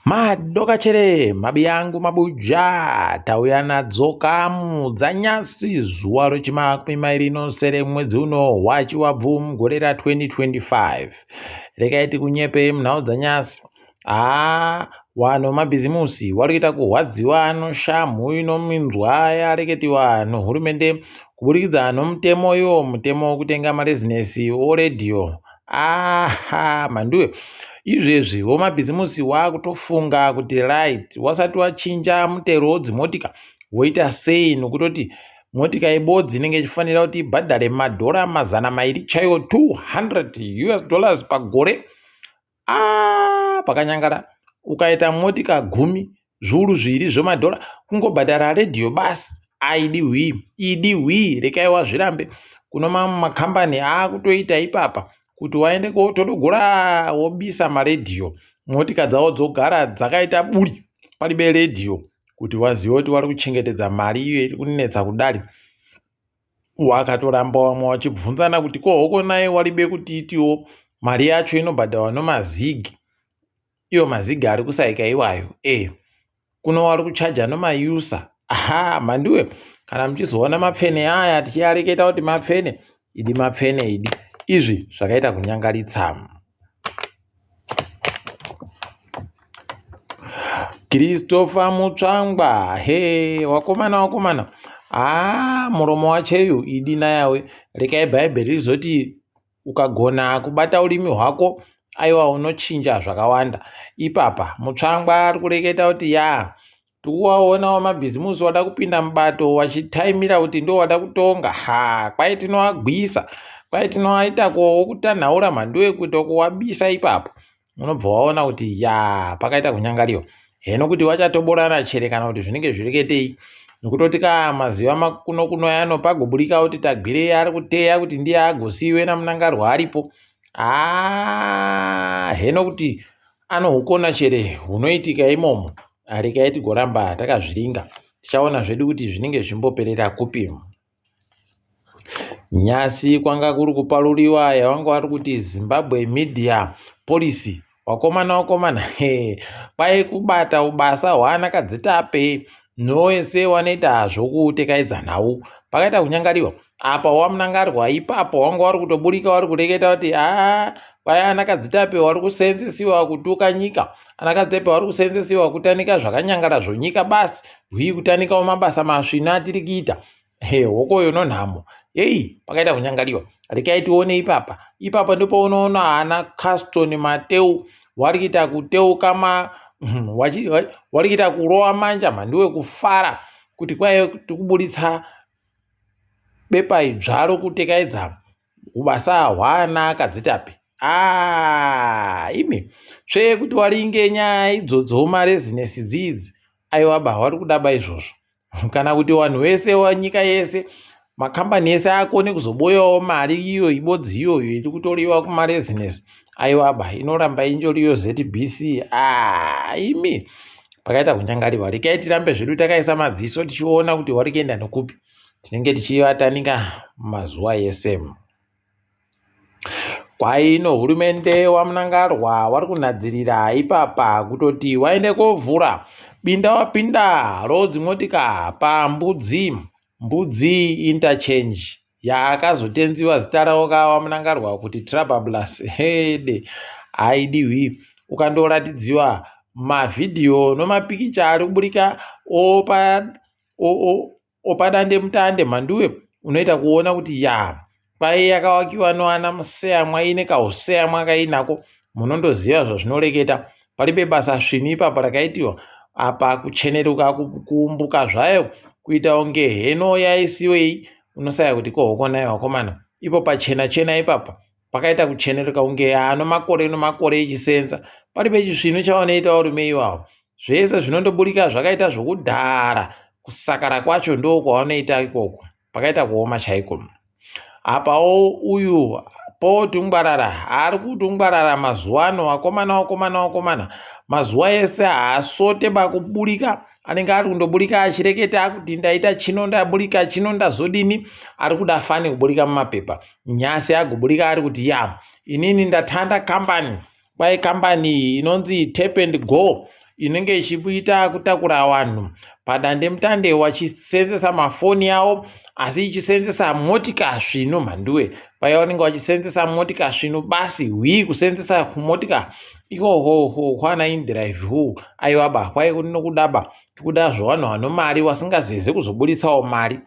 Madokachere mabiyangu mabuja tauya nadzo kamu dzanyasi zuva rechimakumi mairi nosere mwedzi uno wachiwabvu mugore ra 2025. Regai tikunyepei munhau dzanyasi. Haa wanhu vemabhizimusi wari kuita kuhwadziwa noshamhu inominzwa yareketiwa nohurumende kuburikidza nomutemo iwo mutemo wekutenga marezinesi oredhiyo aha mhanduwe izvezvi vomabhizimusi wakutofunga kuti right wasati wachinja mutero wodzimotika woita sei nokutoti motika ibodzi inenge ichifanira kuti ibhadhare madhora 200 chaiwo 200 us dollars pagore. Ah, pakanyangara ukaita motika 10 zviuru zviviri zvemadhora kungobhadhara redhiyo basi. Aidi hwii idi hwii rekai wazvirambe. Kuno mamwe makambani aakutoita ipapa kuti waende kotodogora wobisa maredhiyo motika dzavo dzogara dzakaita buri palibe redhiyo kuti wazive kuti wari kuchengetedza mari iyo iri kunetsa kudari. Wakatoramba wamwe wachibvunzana kuti ko hoko naye walibe kutiitiwo mari yacho inobhadharwa nomazigi iwo mazigi ari kusaika iwayo e kuno wari kuchaja nomayusa. Aha mhanduwe kana muchizoona mapfene aya tichiareketa kuti mapfene idi mapfene idi izvi zvakaita kunyangaritsa. Christopher Mutsvangwa he wakomana wakomana haa muromo wacheyu idi nayawe rekai bhaibheri rizoti ukagona kubata urimi hwako aiwa unochinja zvakawanda ipapa Mutsvangwa ari kureketa kuti yaa Tikuwaona wamabhizimusi wada kupinda mubato wachitaimira kuti ndo wada kutonga ha kwai tinoagwisa kwai tinoaita kutanhaura mhanduwe kuita kuwabisa ipapo unobva waona kuti ya pakaita kunyangariwa heno kuti wachatoborana chere kana kuti zvinenge zvireketei nokutoti ka maziva makuno kuno yano pagoburika kuti tagwirei ari kuteya kuti ndiye agosiiwe namunangarwa aripo haa heno kuti anohukona chere hunoitika imomo regai tigoramba takazviringa tichaona zvedu kuti zvinenge zvimboperera kupi. Nyasi kwanga kuri kuparuriwa yavanga vari kuti Zimbabwe Media Policy wakomana wakomana he kwai kubata ubasa hwaana kadzitape nowese wanoita zvokutekaidza nhau pakaita kunyangariwa apa wamunangarwa ipapo wanga wari kutoburika wari kureketa kuti haa kwai ana kadzitape wari kuseenzesiwa kutuka nyika ana kadzitape wari kuseenzesiwa kutanika zvakanyangara zvonyika basi hwii kutanikawo mabasa masvina atiri kuita he hokoyo nonhamo heyi pakaita kunyangariwa rekai tione ipapa ipapa ndopaunoona ana Caston Mateu wari kuita kuteuka ma wari kuita kurowa manja mhandiwe kufara kuti kwaive tikuburitsa bepa idzva rokutekaidza ubasa hwaana kadzitape aa imi tsvee kuti waringe nyaya idzodzo marezinesi dziidzi aiwa ba wari kudaba izvozvo kana kuti vanhu vese wanyika yese makambani ese akone kuzoboyawo mari iyo ibodzi iyoyo iri kutoriwa kumarezinesi aiwa ba inoramba injoriyo ZBC aa imi pakaita kunyangariwa rekai tirambe zvedu takaisa madziso tichiona kuti wari kuenda nokupi tinenge tichivatanika mazuva ese. Kwaino hurumende waMnangarwa wari kunhadzirira ipapa kutoti waende kovhura binda wapinda rodzimotika pambudzi mbudzi interchange yaakazotenziwa zita ravo ka waMnangarwa kuti Trabablas hede haidiwi ukandoratidziwa mavhidhiyo nomapikicha ari kuburika opa opadandemutande mhanduwe unoita kuona kuti ya kwai yakawakiwa noana museyamwa ine kauseyamwa kainako munondoziva zvazvinoreketa palibe basa svinu ipapo rakaitiwa apa kucheneruka kuumbuka zvayo kuita kunge heno yaisiwei unosaya kuti kohoko nayo vakomana ipo pachena chena ipapa pakaita kucheneruka kunge ano makore nomakore ichisenza palibe chisvinu chavanoita varume iwawo zvese zvinondoburika zvakaita zvokudhara kusakara kwacho ndo kwavanoita ikoko pakaita kuoma chaiko apawo uyu potungwarara ari kutungwarara mazuva ano vakomana vakomana vakomana mazuva ese haasote bakuburika anenge ari kundoburika achireketa kuti ndaita chino ndaburika chino ndazodini ari kuda fani kuburika mumapepa nyasi agoburika ari kuti ya inini ndatanda kambani. Kwai kambani inonzi Tap and Go inenge ichiita kutakura vanhu padandemutande vachiseenzesa mafoni avo asi ichiseenzesa motika svinu mhanduwe. Kwai vanenge vachiseenzesa motika svinu basi hwii kuseenzesa motika ikoho kwana inDrive hu aiwa ba kwai nokudaba tikuda zvevanhu vano mari vasingazeze kuzoburitsawo mari.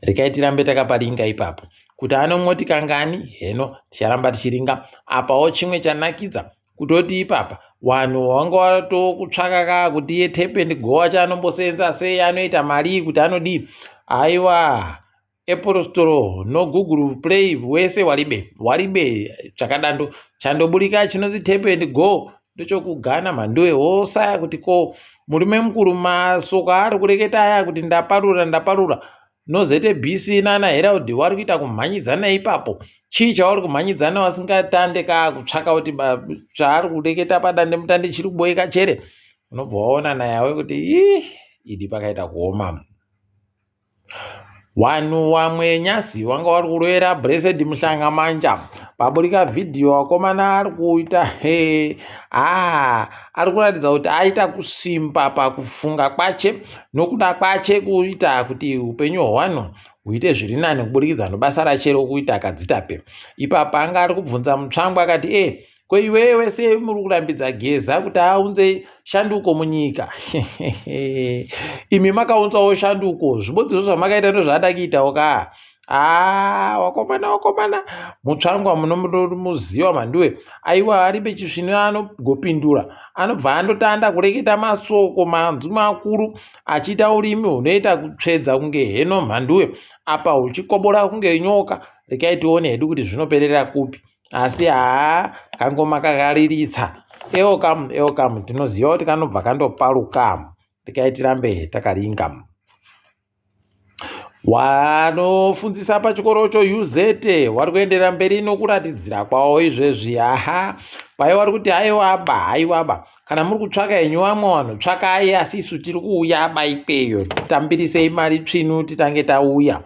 Regai tirambe takaparinga ipapo kuti anomoti kangani heno ticharamba tichiringa apawo. Chimwe chanakidza kutoti ipapa vanhu vanga vatokutsvaka ka kuti iye Tap and Go wacho anomboseenza sei, anoita mari kuti anodii. Aiwa, Apple Store noGoogle Play wese waribe waribe chakadando chandoburika chinonzi Tap and Go ndochokugana mhanduwe. Wosaya kuti ko murume mukuru masoko aari kureketa aya kuti ndaparura ndaparura noZBC nana Herald wari kuita kumhanyidzana ipapo. Chii chauri kumhanyidzana wasingatande ka kutsvaka kuti chaari kureketa padande mutande chiri kuboeka chere? Unobva waona nayawe kuti ii idi pakaita kuoma. Vanhu vamwe nyasi vanga vari kurovera Blessed Muhlanga manja. Paburika vhidhiyo vakomana ari kuita he aa ari kuratidza kuti aita kusimba pakufunga kwache nokuda kwache kuita kuti upenyu hwevanhu huite zviri nani kuburikidza nebasa rache rokuita kadzitape. Ipapa anga ari kubvunza Mutsvangwa akati e ko iwewe sei muri kurambidza Geza kuti aunze shanduko munyika? Imi makaunzawo shanduko, zvibodzizvo zvamakaita ndozvaada kuitawo ka. Haa, wakomana wakomana, Mutsvangwa munomuziva mhanduwe. Aiwa, aribe chisvinu anogopindura, anobva andotanda kureketa masoko manzwi makuru achiita urimi hunoita kutsvedza kunge heno mhanduwe, apa huchikobora kunge nyoka. Regai tione hedu kuti zvinoperera kupi, asi haa kangoma kakariritsa. Eokam eokam, tinoziva kuti kanobva kandoparuka. Regai tirambe takaringa. Vanofundzisa pachikoro choUZ vari kuenderera mberi nokuratidzira kwavo izvezvi. Aha, pai vari kuti aiwaba aiwaba, kana muri kutsvaka henyu vamwe vanhu tsvakai, asi isu tiri kuuya ba ikweyo, tambirisei mari tsvinu titange tauya.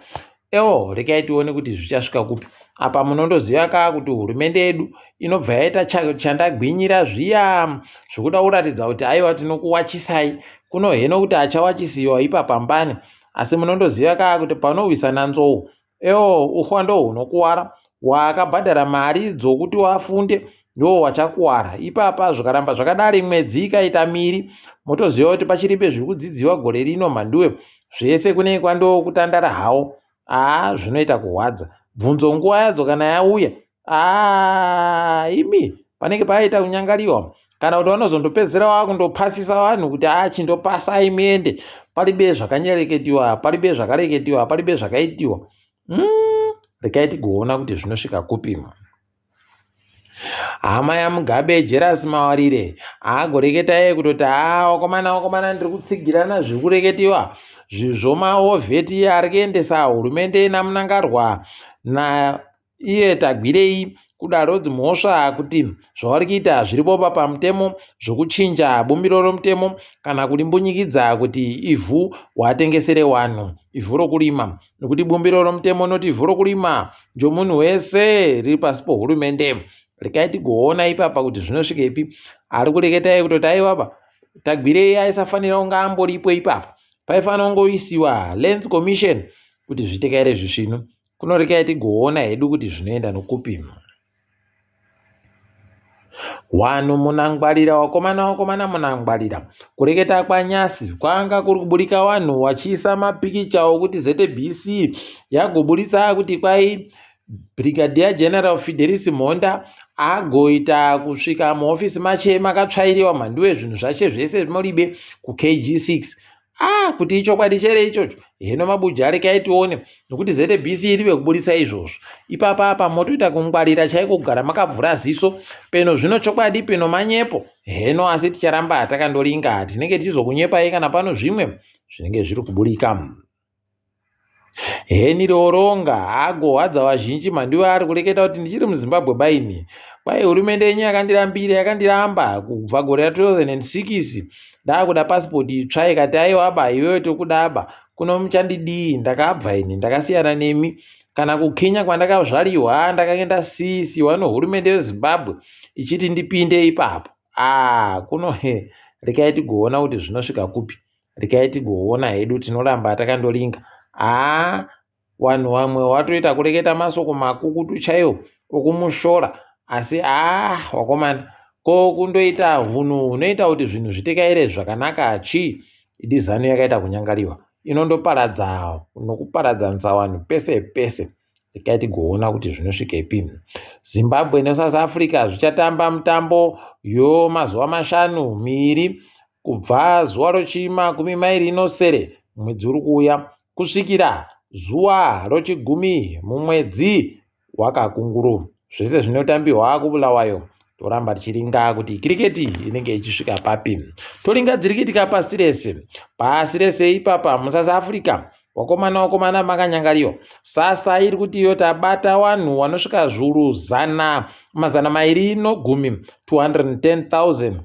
Ewo, regai tione kuti zvichasvika kupi. Apa munondoziva ka kuti hurumende yedu inobva yaita chandagwinyira zviya zvokuda kuratidza kuti aiwa tinokuwachisai kuno heno kuti achawachisiwa ipapa mbani. Asi munondoziva ka kuti panowisana nzou, ewo, uhwa ndo hunokuwara. Waakabhadhara mari dzokuti wafunde ndo wachakuwara ipapa. Zvikaramba zvakadari mwedzi ikaita miri, motoziva kuti pachiribe zviri kudzidziwa gore rino mhanduwe. Zvese kunenge kwandokutandara hawo. Aa, zvinoita kurwadza. Bvunzo nguva yadzo kana yauya, aa imi panenge paita kunyangariwa, kana kuti vanozondopedzera vakundopasisa vanhu kuti aa chindopasai muende, paribe zvakanyereketiwa, paribe zvakareketiwa, paribe zvakaitiwa. Regai tigoona kuti zvinosvika kupi. Hama yaMugabe Jerasi Mawarire aagoreketa iye kutoti haa wakomana wakomana, ndiri kutsigirana zviri kureketiwa zvizvomaovheti ari kuendesa hurumende naMnangagwa na iye Tagwirei kudaro dzimhosva kuti zvavari kuita zviripo pamutemo zvokuchinja bumbiro romutemo kana kurimbunyikidza kuti ivhu watengesere vanhu ivhu rokurima, nekuti bumbiro romutemo rinoti ivhu rokurima njomunhu wese riri pasi pohurumende. Regai tigoona ipapa kuti zvinosvikepi. Ari kureketai kutoti aiwapa Tagwirei aisafanira kunge amboripo ipapa, paifanira kungoisiwa Lands Commission kuti zvitekaire zvisvinu kuno. Regai tigoona hedu kuti zvinoenda nokupi. Vanhu munangwarira, wakomana wakomana, munangwarira. Kureketa kwanyasi kwanga kuri kuburika vanhu vachiisa mapikicha okuti ZBC yagoburitsa kuti kwai Brigadier General Fidelis Mhonda agoita kusvika muhofisi mache makatsvairiwa mhanduwe, zvinhu zvache zvese muribe kuKG6. Ah, kuti ichokwadi chere ichocho heno mabuja, rekai tione, nokuti ZBC irive kuburitsa izvozvo ipapa apa motoita kungwarira chaiko, kugara makavhura ziso peno zvino chokwadi peno manyepo heno, asi ticharamba takandoringa, tinenge tichizokunyepai kana pano zvimwe zvinenge zviri kuburika. Henry Oronga agohwadza vazhinji mhanduwe, ari kureketa kuti ndichiri muZimbabwe baini, kwai hurumende yenyu yakandirambira, yakandiramba kubva gore ra2006, ndaakuda pasipoti itsva, ikati aiwa ba, iwewe tokuda ba kuno, muchandidii, ndakabva ini, ndakasiyana nemi. Kana kuKenya kwandakazvariwa ndakange ndasiisiwa nehurumende yeZimbabwe ichiti ndipinde ipapo. Aa kuno he rekai tigoona kuti zvinosvika kupi. Rekai tigoona hedu tinoramba takandoringa. Haa Wanhu wamwe watoita kureketa masoko makukutu chaiwo okumushora asi haa wakomana ko kundoita hunhu hunoita kuti zvinhu zvitekaire zvakanaka chii idi zanu yakaita kunyangariwa inondoparadza nokuparadzanisa vanhu pese pese rekai tigoona kuti zvinosvikepi zimbabwe nesouth africa zvichatamba mutambo yomazuva mashanu miiri kubva zuva rochimakumi mairi nosere mwedzi uri kuuya kusvikira zuva rochigumi mumwedzi waKakunguru. Zvese zvinotambiwa kuBulawayo toramba tichiringa kuti kiriketi inenge ichisvika papi. Toringa dziri kuitika pasi rese. Pasi rese ipapa muSouth Africa wakomana wakomana makanyangariwa. Sasa iri kuti iyo tabata wanhu wanosvika zvuru zana mazana mairi nogumi 210,000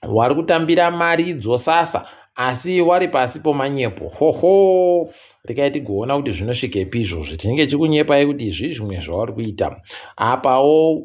wari kutambira mari idzosasa asi wari pasi pomanyepo hoho rekai tigoona kuti zvinosvikepi izvozvi tinenge tichikunyepai kuti izvi zvimwe zvavari kuita apawo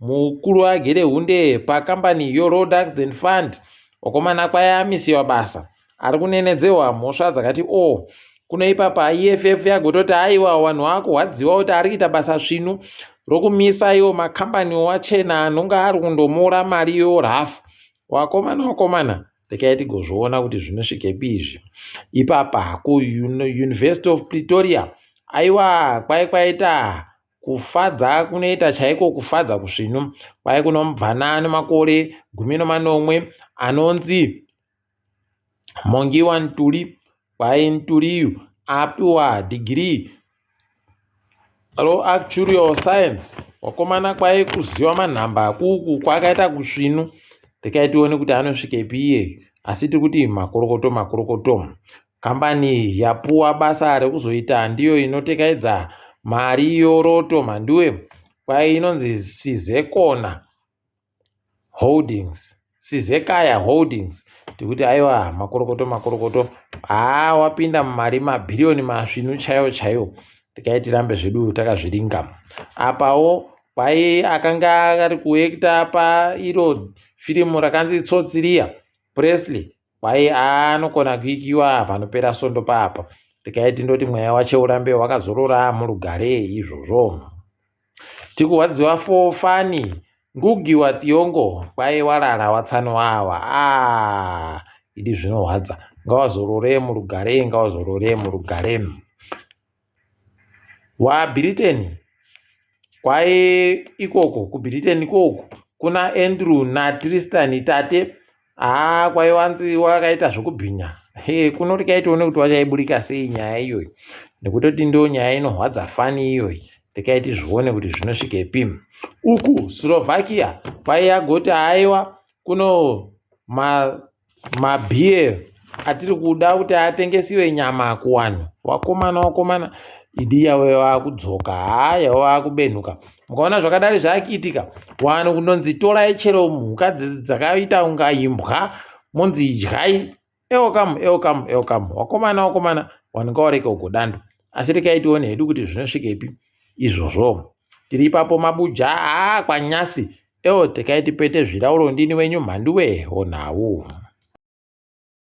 mukuru agere hunde pakambani yeroad accident fund wakomana kwayamisiwa basa ari kunenedzewa mhosva dzakati o oh, kuno ipapa eff yagototi aiwa vanhu vakurwadziwa kuti ari kuita basa svinu rokumisa iwo makambani wachena anonga ari kundomora mari yorafu wakomana wakomana rekai tigozviona kuti zvinosvikepi izvi ipapa kuuniversity of pretoria aiwa kwai kwaita kufadza kunoita chaiko kufadza kusvinu kwai kunomubvana nemakore gumi nomanomwe anonzi Mongiwa Ntuli kwai Ntuliyu apiwa dhigirii roActuarial Science wakomana kwai kuziva manhamba kuku kwakaita kusvinu rekai tione kuti anosvikepi iye asi tiri kuti makorokoto makorokoto kambani yapuwa basa rekuzoita ndiyo inotekaidza mari yoroto mhanduwe kwai inonzi sizekona Holdings Sizekaya Holdings tikuti aiwa makorokoto makorokoto haa wapinda mumari mabhiriyoni masvinu chaiwo chaiwo tikai tirambe zvedu takazviringa apawo kwai akanga ari kuekta pairo firimu rakanzi tsotsi riya Presley kwai anokona kuikiwa panopera sondo paapa tikai tindoti mweya wache urambe wakazorora murugare izvozvo Tikuhwadziwa for funny. Ngugi wa Thiongo kwai warara watsano awa. Ah, idi zvinohwadza. Ngawazorore murugare, ngawazorore murugare. Wa Britain kwai ikoko kuBritain ikoko kuna Andrew naTristan tate haa kwai wanzi wakaita zvekubhinya he kuno rekai tione kuti wachaiburika sei nyaya iyoyi nekutoti ndo nyaya inohwadza fani iyoyi rekai tizvione kuti zvinosvikepi uku slovakia kwai yagoti haiwa kuno ma mabhiye atiri kuda kuti atengesiwe nyama kuwanhu wakomana wakomana idi yave vakudzoka haa yave vakubenhuka mukaona zvakadari zvakuitika wanhu kunonzi torai chero mhuka dzakaita kunga imbwa monzi idyai eokamu eokamu eokamu wakomana wakomana wanhu ngawareke ugodando asi rekai tione hedu kuti zvinosvikepi izvozvo tiri ipapo mabuja haa kwanyasi eo tekai tipete zvirauro ndini wenyu mhanduwe honhau.